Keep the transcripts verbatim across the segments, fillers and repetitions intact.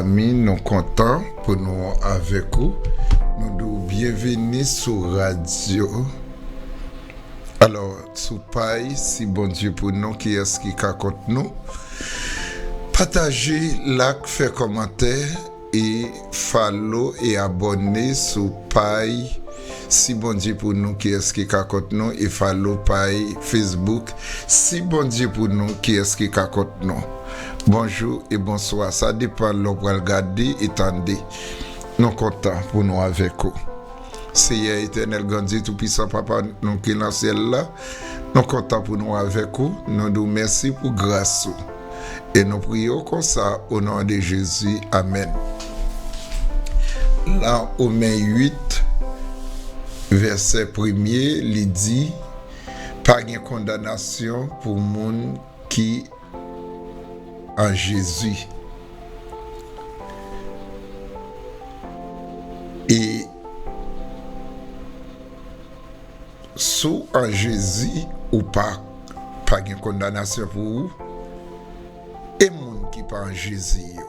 Ami, nou kontan pou nou avèk ou. Nou di w byenveni sou radyo. Alò, sou pay Si Bondye pou nou, kiyès ki ka kont nou? Pataje, like, fè kòmantè e follow e abòne sou pay Si Bondye pou nou, kiyès ki ka kont nou? E follow pay Facebook Si Bondye pou nou, kiyès ki ka kont nou? Bonjou e bonswa, sa depann lè w pral gade e tande. Nou kontan pou nou avèk ou. Seyè Etènèl, Gran Dye Toupisan, Papa nou ki nan syèl la, nou kontan pou nou avèk ou, nou di w mèsi pou gras ou. E nou priye w konsa, o non de Jezi, amèn. Lan Women uit, vèsè premye, li di, pa gen kondanasyon pou moun ki an Jezi. E si w an Jezi, ou pa, pa gen kondanasyon pou ou. E moun ki pa an Jezi yo?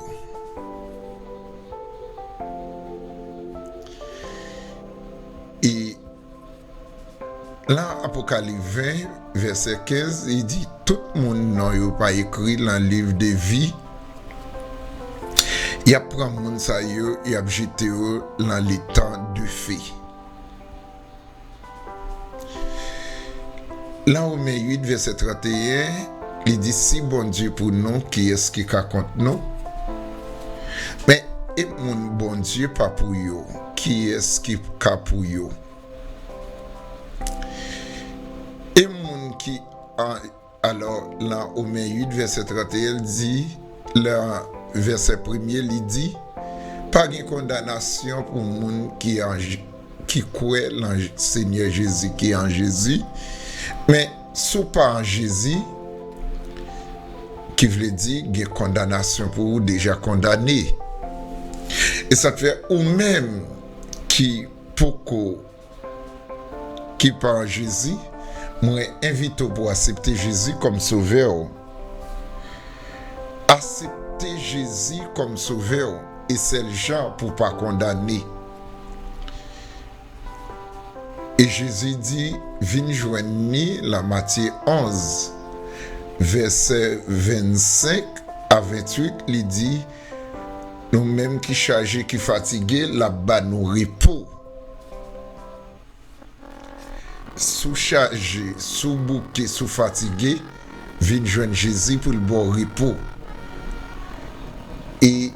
E lan Apokalips ven, vèsè kenz, li di, tout moun non yo pa ekri lan liv de vi, y ap pran moun sa yo, y ap jete yo lan letan de fe. Lan Women uit, vèsè tranteyen, li di, si Bondye pou nou, kiyès ki ka kont nou? Men, e moun Bondye pa pou yo, kiyès ki ka pou yo? E moun ki an, alò, lan Women uit, vèsè tranteyen, l di, lan vèsè premye, li di, pa gen kondanasyon pou moun ki an, ki kwè lan Senyè Jezi, ki an Jezi. Men, si w pa an Jezi, ki vle di gen kondanasyon pou ou, deja kondane. E sa k fè ou menm ki poko ki pa an Jezi, mwen envite w pou w aksepte Jezi kòm Sovè w. Aksepte Jezi kòm Sovè w, e sèl jan pou w pa kondane. E Jezi di, vin jwenn li, lan Matye onz, vèsè vennsenk a venntuit, li di, nou menm ki chaje, ki fatige, l ap ba nou repo. Si w chaje, si w bouke, si w fatige, vin jwenn Jezi pou l ba w repo. E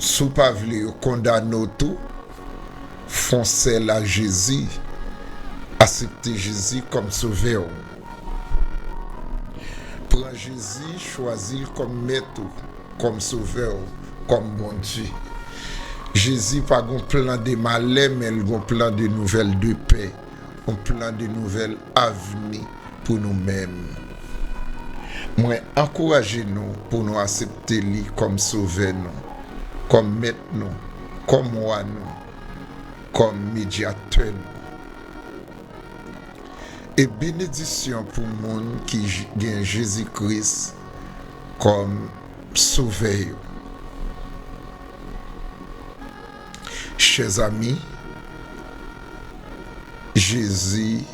si w pa vle yo kondane w tou, fè yon sèl a Jezi, aksepte Jezi kòm Sovè w. Pran Jezi, chwazi l kòm Mèt ou, kòm Sovè w, kòm Bondye. Jezi pa gon plan de malè, men l gon plan de nouvèl de pè, yon plan de nouvèl avni pou nou menm. Mwen ankouraje nou pou nou aksepte li kòm Sovè nou, kòm Mèt nou, kòm Wa nou, kòm Medyatè nou. E benedisyon pou moun ki j-, gen Jezi Kris kòm Sovè yo. Chè zanmi, Jezi,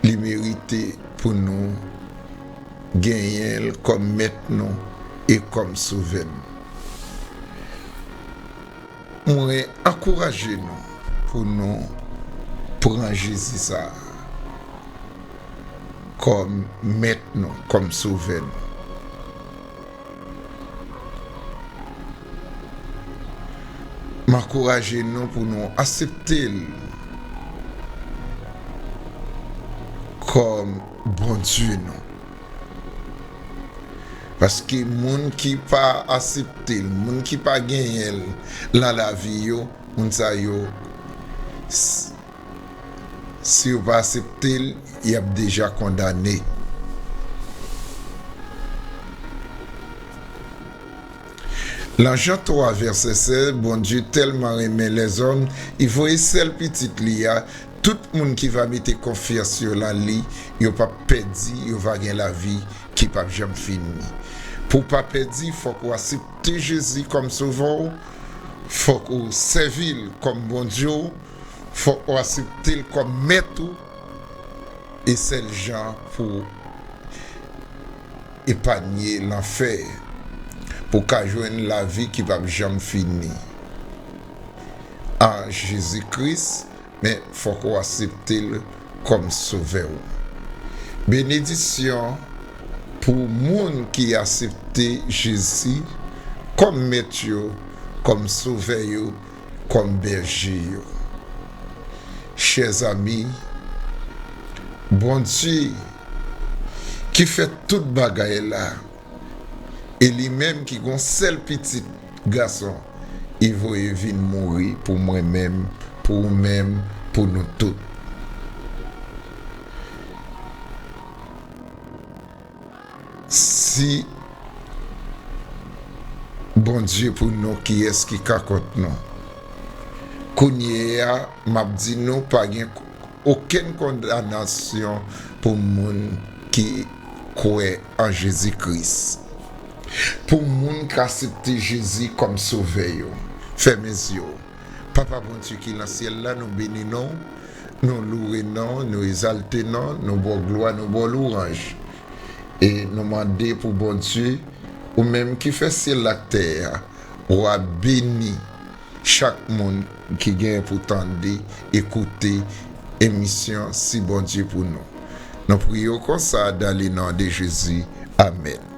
li merite pou nou genyen l kòm Mèt nou e kòm Sovè nou. Mwen ankouraje nou pou nou pran Jezi sa a kòm Mèt nou, kòm Sovè nou. M ankouraje nou pou nou aksepte l kòm Bondye nou. Paske moun ki pa aksepte l, moun ki pa genyen l nan lavi yo, moun sa yo, s-, si yo pa aksepte l, y ap deja kondane. Lan Jan twa, vèsè sèz, Bondye tèlman renmen lèzòm, li voye sèl Pitit li a, tout moun ki va mete konfyans yo lan li, yo p ap pèdi, yo va gen lavi ki p ap janm fini. Pou w pa pèdi, fòk ou aksepte Jezi kòm Sovè w, fòk ou sèvi l kòm Bondye w, fòk ou aksepte l kòm Mèt ou, e sèl jan pou w epanye lanfè, pou w ka jwenn lavi ki p ap janm fini an Jezi Kris, men fòk ou aksepte l kòm Sovè w. Benedisyon pou moun ki aksepte Jezi kòm Mèt yo, kòm Sovè yo, kòm Bèje yo. Chè zanmi, Bondye ki fè tout bagay la, e li menm ki gon sèl pitit gason, li voye vin mouri pou mwen menm, pou ou menm, pou nou tout. Si Bondye pou nou, kiyès ki ka kont nou? Kounye a, m ap di nou, pa gen okenn kondanasyon pou moun ki kwè an Jezi Kris. Pou moun k aksepte Jezi kòm Sovè yo, fèmen zye w. Papa Bondye ki nan syèl la, nou beni non w, nou louwe non w, nou egzalte non w, nou ba w glwa, nou ba w lwanj. E nou mande pou Bondye, ou menm ki fè syèl la ak tè a, w a beni chak moun ki gen pou tande, ekoute emisyon Si Bondye pou nou. Nou priye w konsa, dans le nom de Jésus. Amèn.